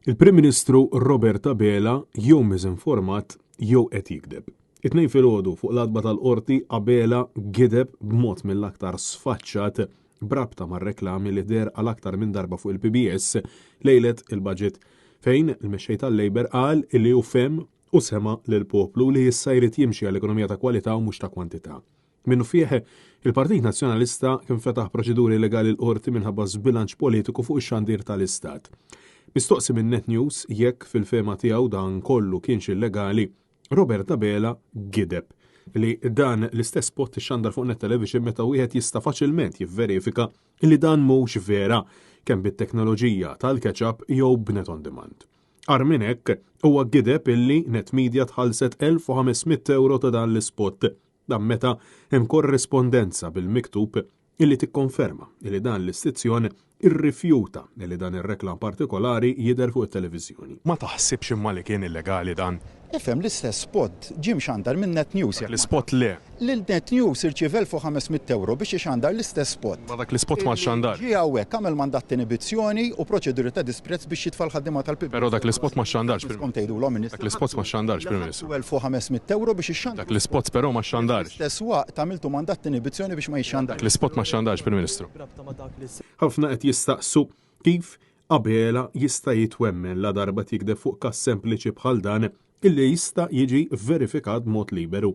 Il-Prim Ministru Robert Abela jew miżinformat jew qed jigdeb. It-Tnejn filgħodu fuq l-għatba tal-Qorti Abela gideb b'mod mill-aktar sfaċċat b'rabta mar-reklami li deher għal aktar minn darba fuq il-PBS lejlet il-budget fejn il-mexxej tal-Labour qal li hu fehem u sema' lill-poplu li issa jrid jimxi għal ekonomija ta' kwalità u mhux ta' kwantità. Minnufih, il-Partit Nazzjonalista kien fetaħ proċeduri legali l-qorti minħabba żbilanċ politiku fuq ix-xandir tal-Istat. Mistoqsi minn Net News jekk fil-fehma tiegħu dan kollu kienx illegali, Robert Abela gideb li dan l-istess spot ixxandar fuq Net Television meta wieħed jista' faċilment jivverifika li dan mhux vera kemm bit-teknoloġija tal-catch-up jew b'Net on Demand. Agħar minn hekk, huwa gideb illi Net Media tħallset 1,500 ewro ta' dan l-ispot. Dan meta hemm korrispondenza bil-miktub illi tikkonferma illi dan l-istizzjon irrifjuta illi dan ir-reklam partikolari jidher fuq it-televiżjoni. Ma taħsibx imma li kien illegali dan? Ifhem, l-istess spot ġie mxandar minn Net News jekk ma. L-ispot le. Lil Net News irċieva 1,500 ewro biex ixandar l-istess spot. Ma dak l-ispot ma xxandarx. Ġie hawnhekk, għamel mandat t'inibizzjoni u proċeduri ta' disprezz biex jitfa' l-ħaddiema tal-PBS. Però dak l-ispot ma xxandarx, Prim. Miskom tgħidulhom in-nies. Dak l-ispot ma xxandarx, Prim Ministru. 1500 ewro biex ixxandru. Dak l-ispot però ma xxandarx. Fl-istess waqt għamiltu mandat t'inibizzjoni biex ma jixxandarx. Dak l-ispot ma xxandarx, Prim Ministru. Ħafna qed jistaqsu kif Abela jista' jitwemmen ladarba qed jigdeb fuq każ sempliċi bħal dan illi jista' jiġi verifikat b'mod liberu.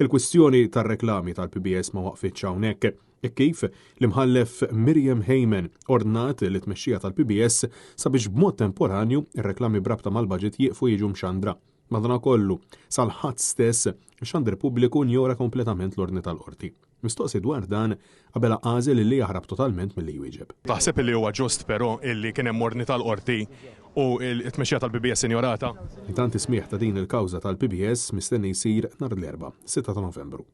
Il-kwistjoni tar-reklami tal-PBS ma waqfitx hawnhekk, hekk kif l-Imħallef Miriam Hayman ordnat lit-tmexxija tal-PBS sabiex b'mod temporanju r-reklami b'rabta mal-baġit jieqfu jiġu mxandra. Madanakollu, sal-Ħadd stess, ix-xandir pubbliku njora kompletament l-ordni tal-Qorti. Mistoqsi dwar dan, Abela għażel illi jaħrab totalment milli jwieġeb. Taħseb illi huwa ġust però illi kien hemm ordni tal-Qorti u t-tmexxija tal-PBS injorata? Intant is-smigħ ta' din il-kawża tal-PBS mistenni jsir nhar l-Erbgħa, 6 ta' Novembru.